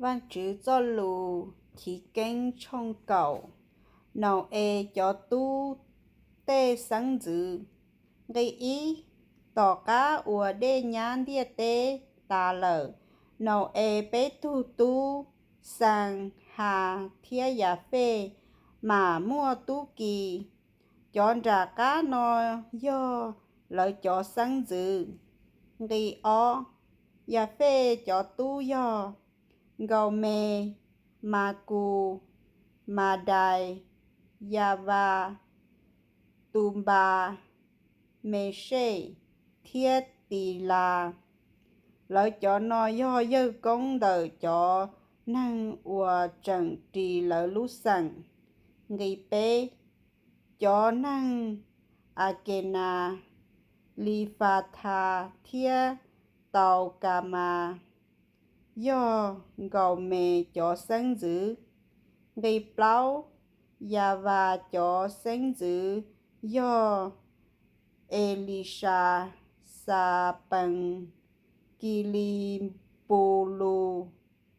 Vajtswv txoj lus Chivkeeb tshooj kaum. Nau-es cov tub tej xeeb ntxwv. Nqe ib. Tom qab uas dej nyab ntiaj teb tas lawm, Nau-es peb tug tub, Xees, Has thiab Yafej, mam muaj tub ki. Cov nram qab no yog lawv cov xeeb ntxwv. Nqe ob. Yafej cov tub yog Nkaumes, Makus, Madais, Yavas, Tunpas, Mesej thiab Tilas. Lawv cov no yog yawg koob ntawm cov neeg uas tseem ris lawv lub xeem. Nqe peb. Cov neeg Akenas, Lifathas thiab Taukamas yog Nkaumes cov xeeb ntxwv. Nqe plaub. Yavas cov xeeb ntxwv yog Elisas, Xapees, Kilipulus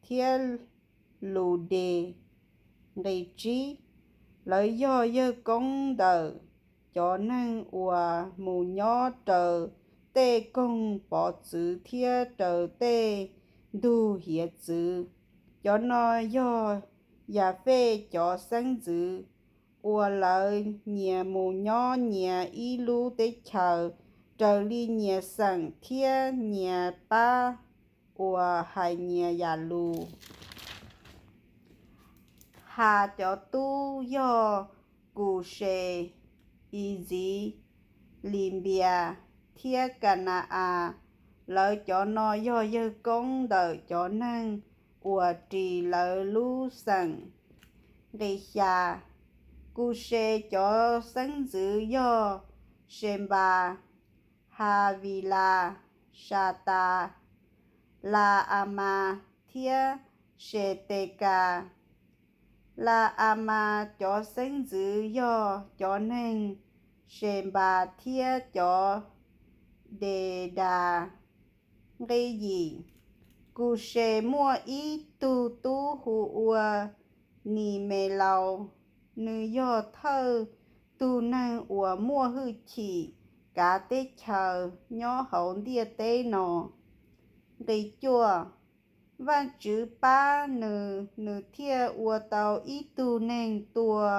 thiab Ludes. Nqe tsib. Lawv yog yawg koob ntawm cov neeg uas mus nyob raws tej koog pov txwv thiab raws tej ntug hiav txwv. Cov no yog Yafej cov xeeb ntxwv uas lawv nyias mus nyob nyias ib lub teb chaws raws li nyias xeem thiab nyias pab uas hais nyias yam lus. Has cov tub yog Kuses, Iziv, Linpias thiab Kana-as. Lawv cov no yog yawg koob ntawm cov neeg uas ris lawv lub xeem. Nqe xya. Kuses cov xeeb ntxwv yog Senpas, Havilas, Satas, La-a mas thiab Setekas. La-a mas cov xeeb ntxwv yog cov neeg Senpas thiab cov Dedas. Nqe yim. Kuses muaj ib tug tub hu ua Nimelaus, nws yog thawj tug neeg uas muaj hwj chim kav teb chaws nyob hauv ntiaj teb no. Nqe cuaj. Vajtswv pab nws, nws thiaj ua tau ib tug neeg tua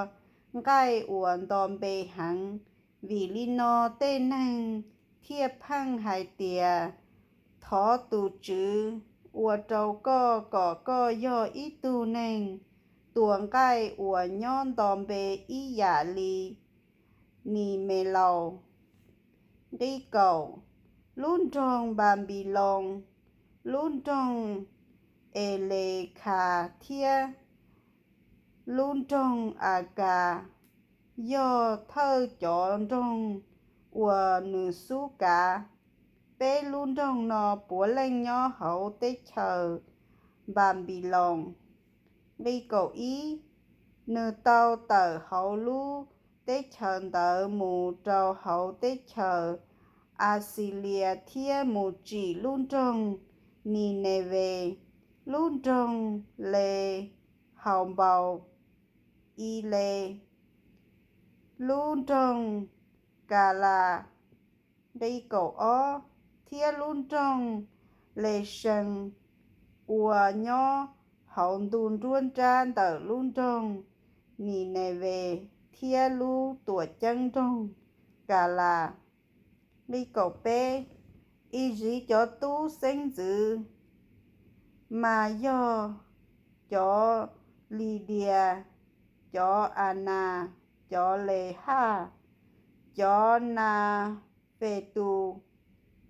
nqaij uas nto npe heev. Vim li no tej neeg thiaj pheej hais tias, Thov tus Tswv ua rau koj kom koj yog ib tug neeg tua nqaij uas nyob nto npe ib yam li Nimelaus. Nqe kaum. Lub nroog Npanpiloos, lub nroog Elekhas thiab lub nroog Akas yog thawj cov nroog uas nws xub kav. Peb lub nroog no puav leej nyob hauv teb chaws Npanpiloos. Nqe kaum ib. Nws tau tawm hauv lub teb chaws ntawd mus rau hauv teb chaws Axilias thiab mus tsim lub nroog Nineves, lub nroog Lehaunpaus, Iles, lub nroog Kalas. Nqe kaum ob. Thiab lub nroog Lesees uas nyob hauv ntu nruab nrab ntawm lub nroog Nineves thiab lub tuam ceeb nroog Kalas. Nqe kaum peb. Iziv cov tub xeeb ntxwv mas yog cov Lidias, cov Anas, cov Lehaj, cov Nafetus.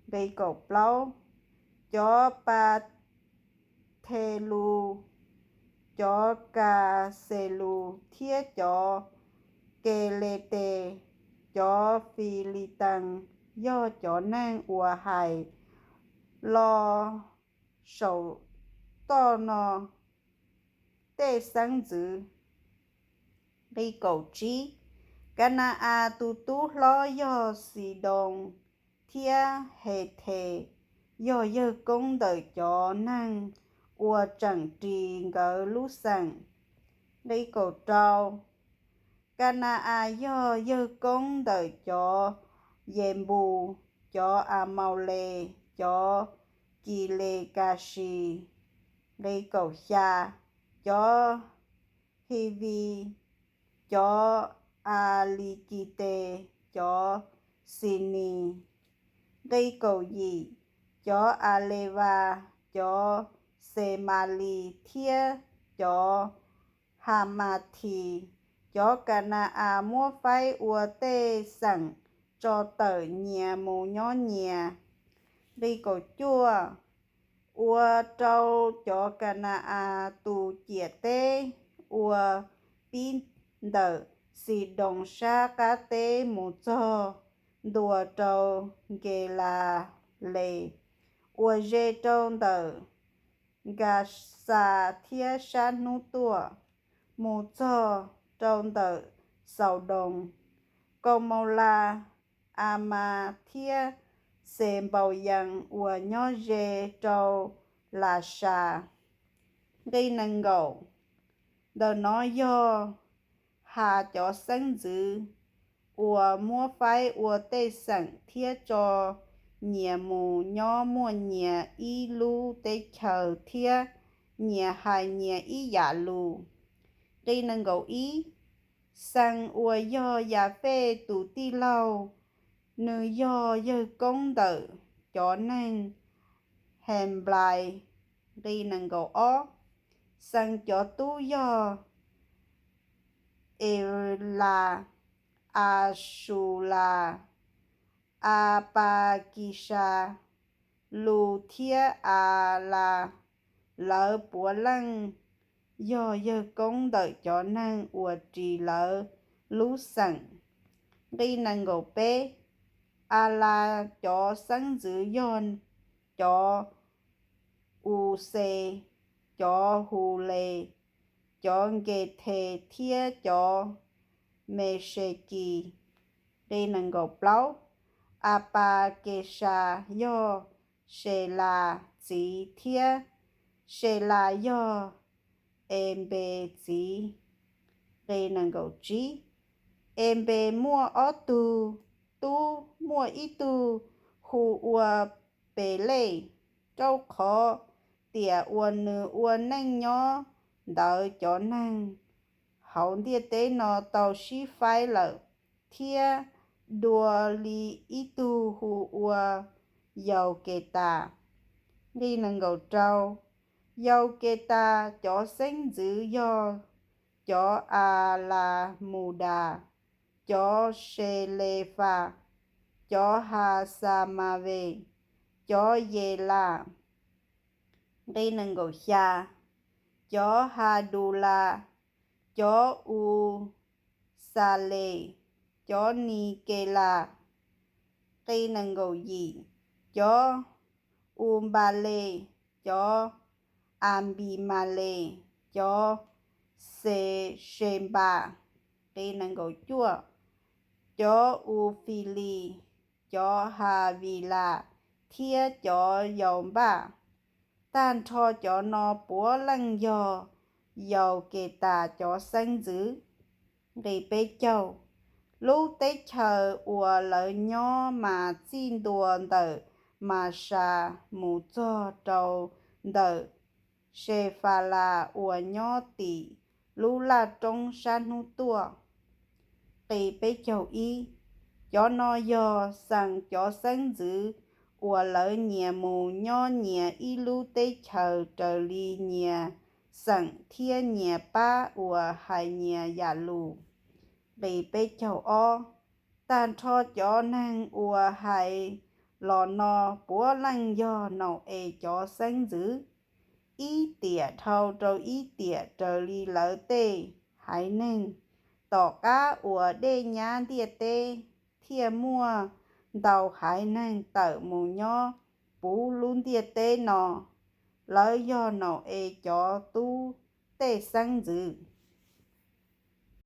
Nqe kaum plaub. Cov Pathelus, cov Kaxelus thiab cov Keletes. Cov Filitees yog cov neeg uas hais los saum toj no tej xeeb ntxwv. Nqe kaum tsib. Kana-as tus tub hlob yog Xidoos thiab Hethes, yog yawg koob ntawm cov neeg uas tseem ris nkawd lub xeem. Nqi kaum rau. Ka na-as yog yawg koob ntawm cov Yenpus, cov Amaules, cov Kilekas. Nqi kaum xya. Cov Hivis, cov Alikites, cov Sinis. Nqi kaum yim. Cov Alevas, cov Xemalis thiab cov Hamathis. Cov Ka na-as muab faib ua tej xeem tso tawm nyias mus nyob nyias. Nqi kaum cuaj. Ua rau cov Ka na-as tus ciam teb uas pib ntawm Xidoos sab qab teb mus txog ntua rau Nkelales uas ze rau ntawm Nkaxas thiab sab hnub tuaj mus txog rau ntawm Xaudoos, Kaumaulas, Amas thiab Xenpauyees uas nyob ze rau Lasas. Nqi nees nkaum. Ntawm no yog Has cov xeeb ntxwv uas muab faib ua tej xeem thiab tso nyias mus nyob muaj nyias ib lub teb chaws thiab nyias hais nyias ib yam lus. Nqi nees nkaum ib. Xees uas yog Yafej tus tij laug, nws yog yawg koob ntawm cov neeg Henplais. Nqi nees nkaum ob. Xees cov tub yog Elas, Asulais, Apakisas, Lus thiab Alas. Lawv puav leej yog yawg koob ntawm cov neeg uas ris lawv lub xeem. Nqi nees nkaum peb. Alas cov xeeb ntxwv yog cov Uses, cov Hules, cov Nkethes thiab cov Mesekis. Nqi nees nkaum plaub. Apakesas yog Selas txiv thiab Selas yog Enpes txiv. Nqi nees nkaum tsib. Enpes muaj ob tug tub, muaj ib tug hu ua Pelej, rau qhov tiam uas nws ua neej nyob ntawd cov neeg hauv ntiaj teb no tau sib faib lawm, thiab dua li ib tug hu ua Yauketas. Nqi nees nkaum rau. Yauketas cov xeeb ntxwv yog cov Alamudas, cov Selefas, cov Hasamaves, cov Yelas. Nqi nees nkaum xya. Cov Hadulas, cov Usales, cov Nikelas. Nqi nees nkaum yim. Cov Unpales, cov Anpimales, cov Sesenpas. Nqi nees nkaum cuaj. Cov Ufilis, cov Havilas thiab cov Yaunpaj. Tag nrho cov no puav leej yog Yauketas cov xeeb ntxwv. Nqi peb caug. Lub teb chaws uas lawv nyob mas txij ntua ntawm Masas mus txog rau ntawm Sefalas uas nyob tim lub laj roob sab hnub tuaj. Nqi peb caug ib. Cov no yog xees cov xeeb ntxwv uas lawv nyias mus nyob nyias ib lub teb chaws raws li nyias xeem thiab nyias pab uas hais nyias yam lus. Nqi peb caug ob. Tag nrho cov neeg uas hais los no puav leej yog Nau-es cov xeeb ntxwv, ib tiam dhau rau ib tiam raws li lawv tej haiv neeg. Tom qab uas dej nyab ntiaj teb, thiaj muaj ntau haiv neeg tawm mus nyob puv lub ntiaj teb no. Lawv yog Nau-es cov tub tej xeeb ntxwv.